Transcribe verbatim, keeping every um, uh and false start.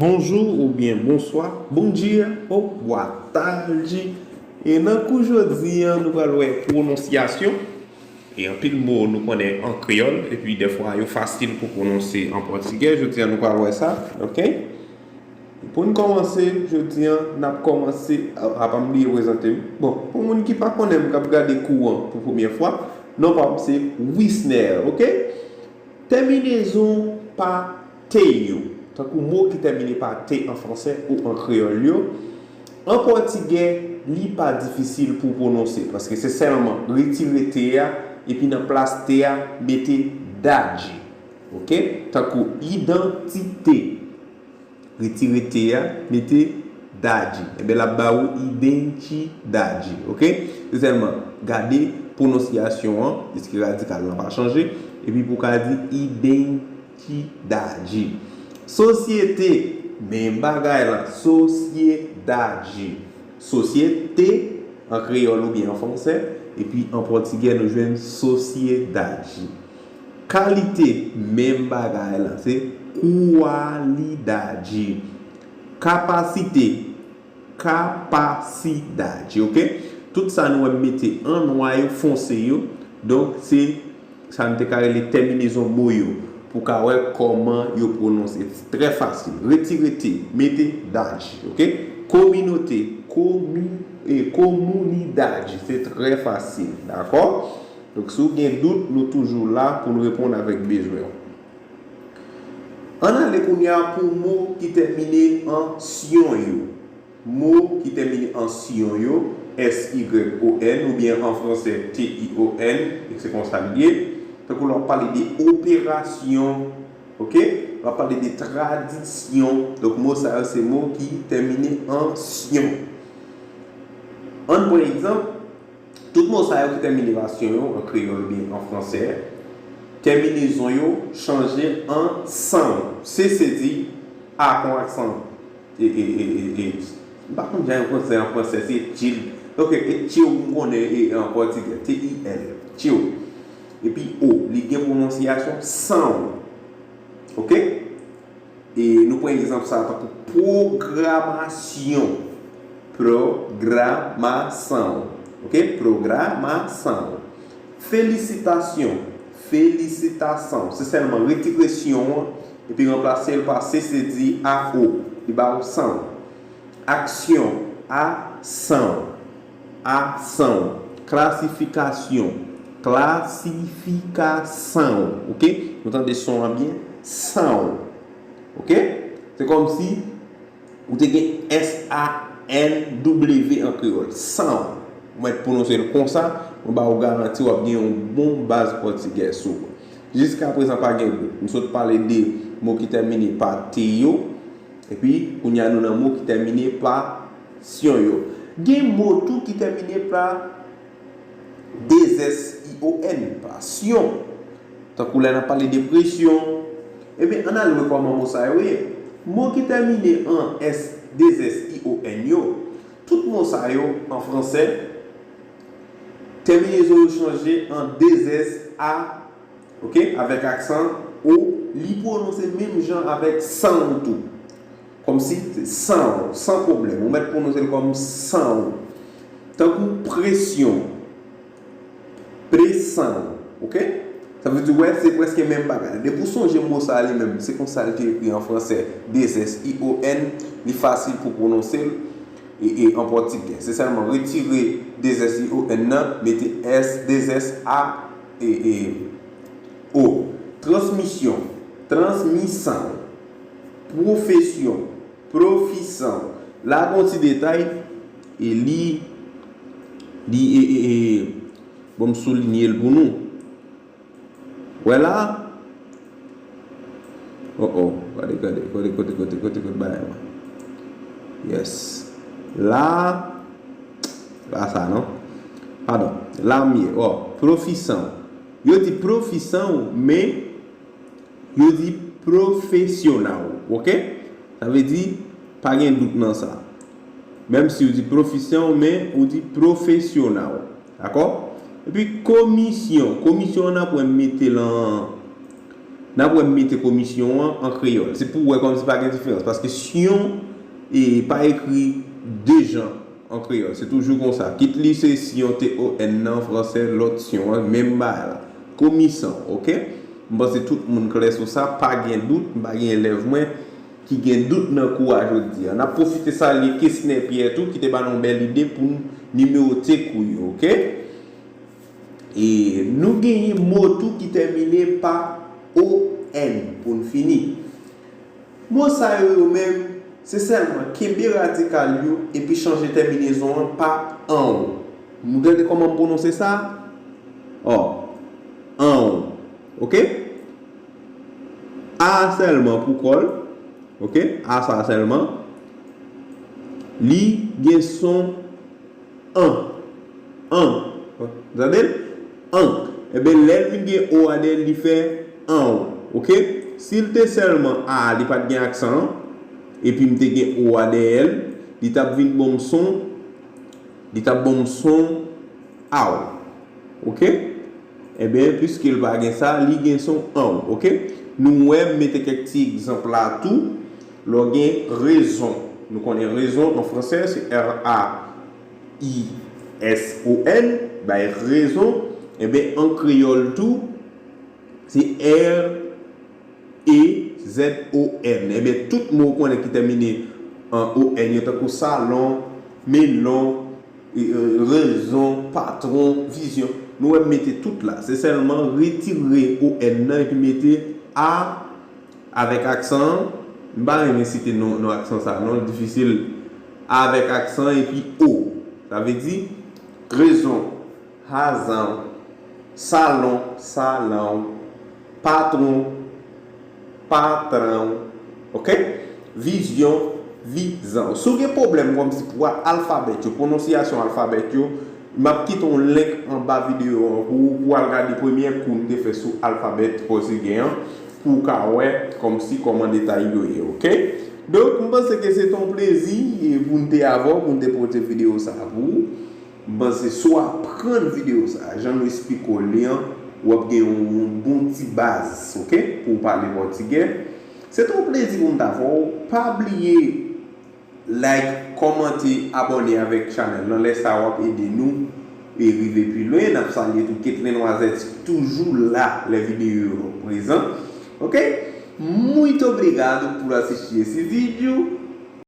Bonjou oubyen bonswa, bondia ou bwa tadji. E nan kou jodi a, nou pral wè pwononsyasyon. E anpil mo nou konnen an kreyòl, epi dèfwa yo fasil pou pwononse an pòtigè. Jodi a, nou pral wè sa, oke? Pou n kòmanse, jodi a, n ap kòmanse, a, apa m bliye prezante m. Bon, pou moun ki pa konnen m, k ap gade kou an pou premyè fwa, non pa m se Wisner, oke? Tèminezon pa te yo, tankou mo ki tèmine pa te an fransè ou an kreyòl yo, an pòtigè, li pa difisil pou pwononse, paske se sèlman retire te a, epi nan plas te a, mete dadji. Oke? Tankou idantite. Retire te a, mete dadji. Enben, l ap ba ou identidadji. Oke? Se sèlman gade pwononsyasyon an, eski radikal lan pa chanje, epi pou w ka di identidadji. Sosyete, menm bagay la, sosyedadji. Sosyete, an kreyòl oubyen an fransè, epi an pòtigè, nou jwenn sosyedadji. Kalite, menm bagay la, se kwalidadji. Kapasite, kapasidadji, oke? Tout sa nou wè m mete an nwa yo, fonse yo, donk se sa n te ka rele tèminezon mo yo, pou ka wè kòman yo pwononse. Trè fasil. Retire te, mete dadji, oke? Kominote, komi, e, komunidade, se trè fasil, dakò? Donk, si w gen dout, nou toujou la pou n reponn avèk bezwen w. Ann ale kounye a pou mo ki tèmine an syon yo. Mo ki tèmine an syon yo, S Y O N, oubyen an fransè T I O N, e se konsa l ye. Tankou lè w ap pale de operasyon, oke? Lè w ap pale de tradisyon. Donk, mo sa yo se mo ki tèmine an syon. Ann pran egzanp, tout mo sa yo ki tèmine pa syon yo, an kreyòl oubyen an fransè, tèminezon yo chanje an san. Se, se di, a kon aksan. E, e, e, e, e, m pa konn jan yo pwononse an fransè, se chill. Oke, e chill, m konnen, e, an pòtigè, T I L, chill. Epi o, li gen pwononsyasyon san. Oke? E nou pran egzanp sa tankou pwogramasyon. Pwogramasyon. Oke? Pwogramasyon. Felisitasyon. Felisitasyon. Se sèlman retire syon an epi ranplase l pa se, se di a o. Li ba ou san. Aksyon. Asan. Asan. Klasifikasyon. Klasifikasyon. Oke? Nou tande son an byen? San. Oke? Se kòmsi ou te gen S A N W an kreyòl. San. Ou mèt pwononse l konsa, mwen ba ou garanti w ap gen yon bon baz pòtigè sou ou. Jiskaprezan, pa gen dout. M sot pale de mo ki tèmine pa te yo, epi kounye a nou nan mo ki tèmine pa syon yo. Gen mo tou ki tèmine pa de zès I O N, pa syon. Tankou lè n ap pale de presyon. Ebyen, ann al wè kòman mo sa yo ye. Mo ki tèmine an S, de zès I O N yo, tout mo sa yo, an fransè, tèminezon yo chanje an de zès A, oke, avèk aksan O, li pwononse menm jan avèk san ou tou. Kòmsi se san ou, san pwoblèm. Ou mèt pwononse l kòm san ou. Tankou presyon, presan, oke? Sa vle di, wè, se prèske menm bagay. Depi w sonje mo sa a li menm, se konsa l te ekri an fransè, de zès I O N, li fasil pou pwononse l, e, e, an pòtigè. Se sèlman retire de zès I O N nan, mete S, de zès A, e, e, O. Transmisyon, transmisan, pwofesyon, pwofisan. La, gen yon ti detay, e li, li, e, e, e, bon, m soulinye l pou nou. Wè la? Oh, oh, gade, gade, kote, kote, kote, kote, kote bagay la? Yes. La, pa sa, non? Padon. La m ye. Oh, pwofisan. Yo di pwofisan, men yo di pwofesyonal, oke? Sa vle di, pa gen dout nan sa. Menm si ou di pwofisan, men ou di pwofesyonal. Dakò? Epi komisyon. Komisyon an, n ap wè m mete l an, N ap wè m mete komisyon an an kreyòl. Se pou w wè kòmsi pa gen diferans. Paske Syon e pa ekri de jan an kreyòl. Se toujou konsa. Kit li se Syon T O N nan fransè, lòt Syon an, menm bagay la. Komisyon, oke? M panse tout moun klè sou sa, pa gen dout, m pa gen elèv mwen ki gen dout nan kou a jodi a. N ap pwofite salye Kesner Pierre tou, ki te ba nou yon bèl ide pou n nimewote kou yo, oke? E nou genyen mo tou ki tèmine pa O N pou n fini. Mo sa yo, yo menm, se sèlman kenbe radikal yo epi chanje tèminezon an pa anw. Nou tande kòman m pwononse sa? Ò, anw. Oke? A sèlman pou kò l. Oke? A sa sèlman. Li gen son an. An. Tande l? An. Ebyen, lè l vin gen O a dèyè l, li fè anw. Oke? Si l te sèlman A, li pa t gen aksan an, epi m te gen O a dèyè l, li t ap vin ban m son, li t ap ban m son aw. Oke? Ebyen, piske l pa gen sa, li gen son anw. Oke? Nou wè, m mete kèk ti egzanp la tou. Lè w gen rezon. Nou konnen rezon an fransè, se R A I S O N, bay rezon. Ebyen, an kreyòl tou, se R E Z O N. Ebyen, tout mo w konnen ki tèmine an O N yo, tankou salon, melon, e, e, rezon, patwon, vizyon. Nou wè m mete tout la. Se sèlman retire O N nan epi mete A avèk aksan an. M pa renmen site non, non aksan sa, non, l difisil. A avèk aksan epi O. Sa vle di rezon, hazan, salon, salan, patwon, patran, oke? Vizyon, vizan. Si w gen pwoblèm kòmsi pou alfabèt yo, pwononsyasyon alfabèt yo, m ap kite yon link anba videyo an pou, pou w al gade premye kou m te fè sou alfabèt pòtigè an, pou w ka wè kòmsi kòman detay yo ye, oke? Donk, m panse ke se te yon plezi, e, pou n te avè w, pou n te pote videyo sa a pou ou. M panse si w aprann videyo sa a, jan nou esplike w li an, w ap gen yon, yon bon ti baz, oke, pou w pale pòtigè. Se te yon plezi pou m t avè w. Pa bliye like, kòmante, abòne avèk chanèl lan. Lè sa a, w ap ede nou e rive pi lwen. N ap salye tou Ketlin Wazèt ki toujou la lè videyo yo prezan. Oke? Muito obrigado por assistir esse vídeo.